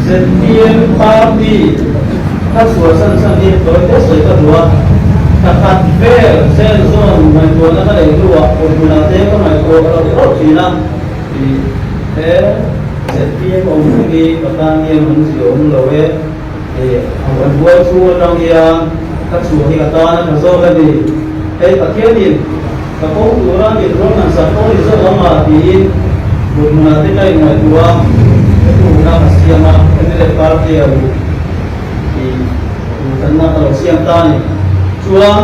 ZPM party ka chhuahsan chhan hi tawi te sawi ka duh a, thla khat vel zen zawn ngaihtuahna ka neih hnuah awmhmunah te ka ngaihtuah rauh rauh thin a, tih he ZPM awm reng hi ka tan hian awmzia awm lo e, tih a rawn buai chhung atang hian ka chhuah hi ka tan a tha zawk a ni. Hei Pathianin Ka ko tura min rawn han sak aw ni zawk ang a tiin mut hmunah te ka inngaihtuah a, ka tuhna ka siam a, mla party a luh tih duhthlanna ka lo siam ta a ni. Chuan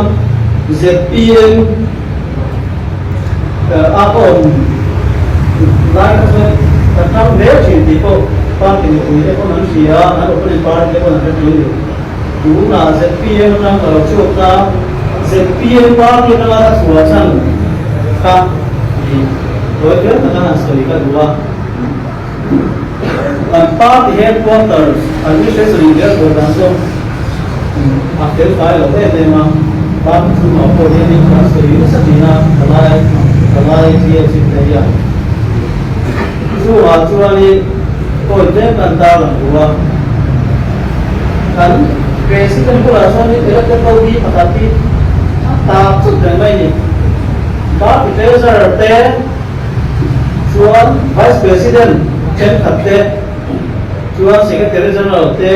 zpm a ka awm lai kha chuan ka tang hle thin tih pawh party mipui te pawn an hria a, an opponent party te pawn an hre thin a ni. Tunah zpm atang ka lo chhuak ta, zpm party atanga ka chhuah chhan kha i tawi fel taka han sawi ka duh a. Kan party headquarters administration in vel tur dan chu a fel fai lo em em a, party chhungah pawh hianin kan sawi nasa thin a, thalai thalai GHC te hian chungah chuanin Kawi tlem kan tarlang duh a, kan President bulah chuan elected ho hi pakhat hi a tak chut reng mai a ni. Party Treasurer te chuan Vice President thenkhat te chuan Secretary General te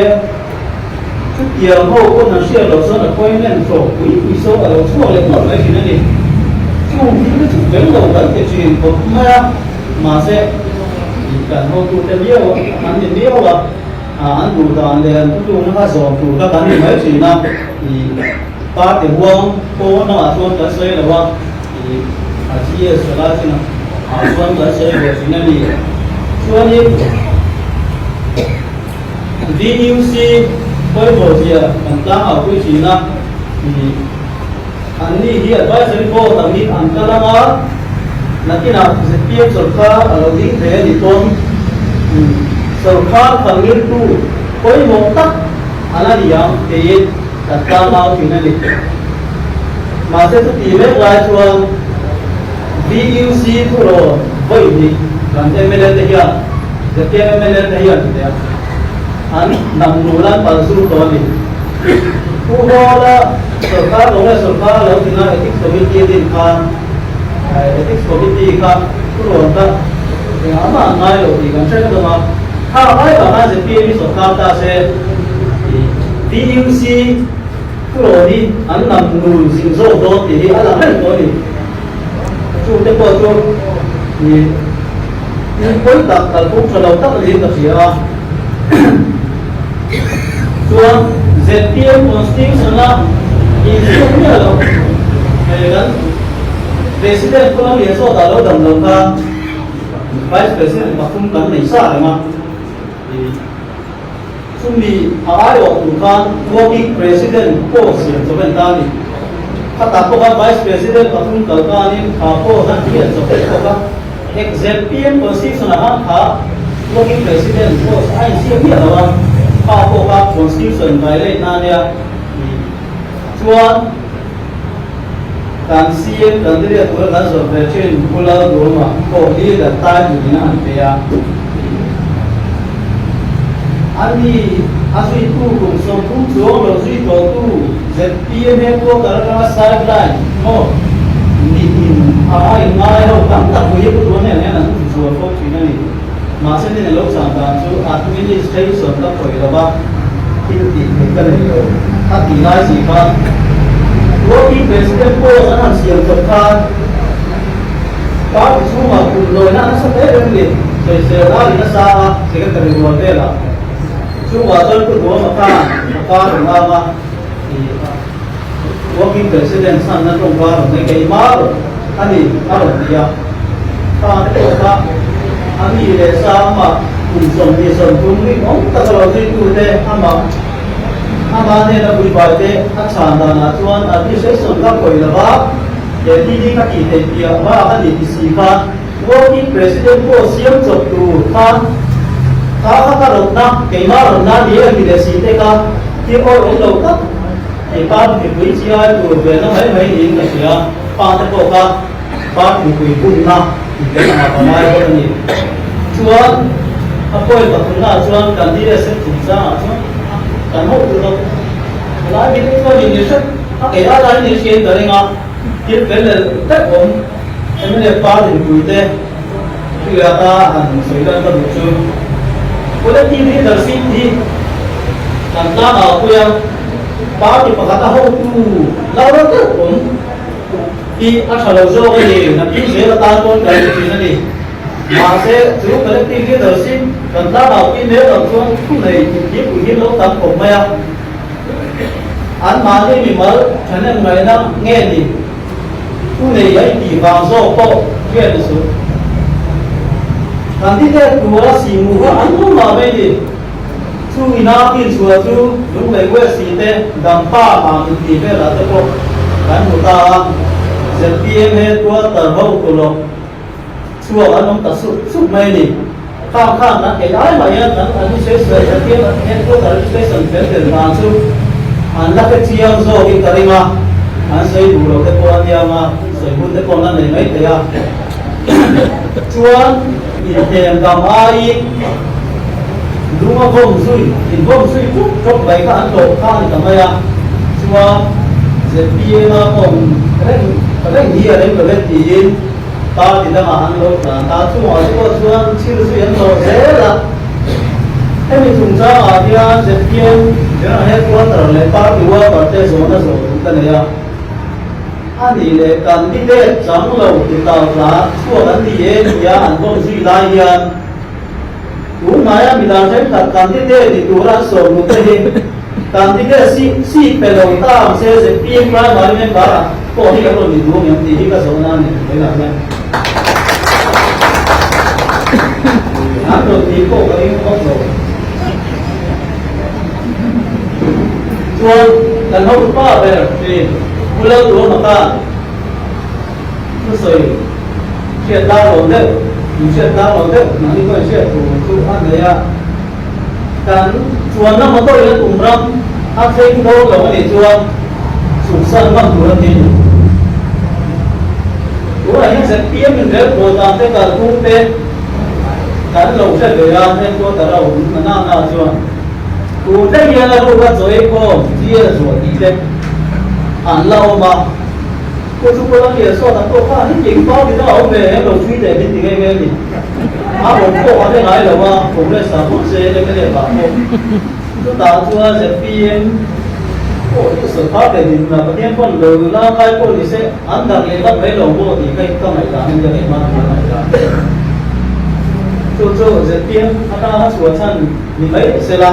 chutiang ho pawn an hriat loh chuan appointment hlawh pui pui saw a lo chhuak leh nual mai thin a ni. Chung thil te chu fel lo kan ti thin khawp mai a. Mahse, kan hotute miau an ni miau a, an duh dan leh an thutlukna kha zawm tur kha kan ni mai thin a, ih party huang pawn lamah chuan kan sawi lo a, ih a GS tha lai chin ah chuan kan sawi ve thin a ni. Chuanin VUC pawimawh zia kan tlangau pui thin a, ih Anni hi advisory board angin an kal ang a, nakinah zpm sawrkar a lo ding thei a ni tawn. Sawrkar khalngirtu pawimawh tak an a ni ang tiin kan tlangau thin a ni. Mahse chuti mek lai chuan VUC thurawn vawi hnih kan mla te hian zpm mla te hian ti teh a, an namnul an palzut tawh a ni. Pu Hawla Sorkar Congress sorkar a lo tling a, Ethics Committee a din khan Ethics Committee kha thurawn kha engah mah an ngai lo tih kan hre vek ang a. Kha ngai vang a zpm hi sorkar ta se tih VUC thurawn hi an nam nul zing zawk dawn tih hi a lang reng tawh a ni. Chute pawh chu ih pawi tak kalphung tha lo tak niin ka hria a. Chuan zpm constitution a inziak miah lo hei kan President Pu Lallianzawta lo dam lo kha Vice President pathum kan nei sa reng a, chumi a aiawh tur khan Working President post siam chawp a ni ta a ni. Khatah pawh khan Vice President pathum kal kanin kha post a hriat chawp vek bawk a. Zpm Constitution ah khan kha Working President post a insiam miah lo a, kha pawh kha Constitution violate na ania tih chuan kan CM candidate tura kan zawrh ve thin Pu Lalduhawma pawh leader title in a han pe a tih a ni. A zuitu kum 30 chuang lo zui tawhtu zpm headquarter atanga sideline maw niin a a inngai ho tam tak pui hi pu tuan hian hian an thu chhuah fo thin a ni. Mahse nin a lo chhan dan chu administration ka khawih lo va, thil tih theih ka nei lo a tih lai si khan working president post an han siam chawp khan party chhungah kum lawina a nasa hle reng ni. Sawisel a ri nasa a, secretary rual velah chungah chuan pu Duhawma khan a kar rawn ang a. Working President chhanna tawngka rawn nei keimah rawn a ni a rawn ti a, kha te pawh kha a mi leh sa amah kum 23 rinawm taka lo zuitute amah amah nena puibai te a chhan danah chuan administration kha khawih lova he thil hi ka tih theih piah bak a ni ti si khan Working President pawh siam chawp tur khan kha kha ka rawtna keimah rawnna ni a ti leh si te kha thil awih awm lo tak Hei party mipui chi ai tur ve na mai mai niin ka hria, pa te pawh kha party mipui bunna intel anga ka ngai bawk a ni. Chuan A point pathumnaah chuan candidate sem chungchangah chuan kan hotu lo helai mi te chuan in hret a kei ai laiin in hriain ka ring a, thil fel leh vek awm mnf party mipui te hriata han sawi lan ka duh chu collective leadership hi kan tlangau pui a, party pakhat a hotu lo la deuh awm hi a tha lo zawk a ni, nakin zel atan pawn kan ti thin a ni. Mahse, chu collective leadership kan tlangau pui mek loh chuan thu nei inthipui hi lo tam khawp mai a. Anmahni mimal thahnem ngaihna nge ni? Thu nei a intih vang zawk pawh hriat ni suh. Candidate tura simu kha an awm mah mai ni. Chu ina inchhuah chu Lunglei West te Dampa mam intih velah te pawh kan hmu ta a. Zpm headquarter hotu lawk Chhuak an awm ta sup sup mai a ni. Khang khan kan ei ai mah hian kan administration ZPM headquarter administration fel tel dan chu an la hre chiang zawkin ka ring a, an sawi duh lo te pawh a nia nga, sawi hun te pawh an la nei mai thei a. Chuan inhnem dam aiin lung a vawm zui, invawm zui ṭup ṭawp mai kha an hlawh kha a ni ta mai a. Chuan ZPM a awm reng reng hi a rem lo e tiin, Party dangah an lo tlan ta chungah te pawh chuan thil zui an hlawh zel a. Hemi chungchangah hian zpm General Headquarter leh party worker te zawhna zawh duh ka nei a. A nih leh candidate chang lo ti tau tla chhuak an ni e tia an bawm zui lai hian tunhnaia midang thenkhat candidate ni tura an sawm duh te hi candidate seat pe lo ta ang se zpm primary member ah pawh hi an rawn ni duh ang em tih hi ka zawhna a ni vawiinah hian an rawn tih pawh ka ring vak lo. Chuan kan hotu pa ber thin Pu Laltuama khan thusawi hriat lar lo deuh, in hriat lar lo deuh mahni pawhin hriat tur chu a nei a. Kan chuanna motor in a tum ram a thleng dawn lo a nih chuan chhuksan hman tur a ni. Tunah hian zpm in rel pawl dan te kalphung te kan lo hre ve a, headquarter a awm na na na chuan tun thleng hian a ruk a chaw ei khawm GL zuah tih te an la awm a. Pu chu pawh a hriat sawt ang pawh khan hi king party dang a awm ve em lo thui teh min ti nghe nghe a ni. A awm pawh a hre ngai lo a, Congress ah pawh se mla ah pawh. Chutah chuan zpm pawh hi sawrkar leh dinhmunah Pathian pawn lo la kai pawh ni se an darh leh vat mai lo maw tih kha ka ngaihdan a nia keimah ka ngaihdan. Chu chu zpm atanga chhuah chhan ni mai se la.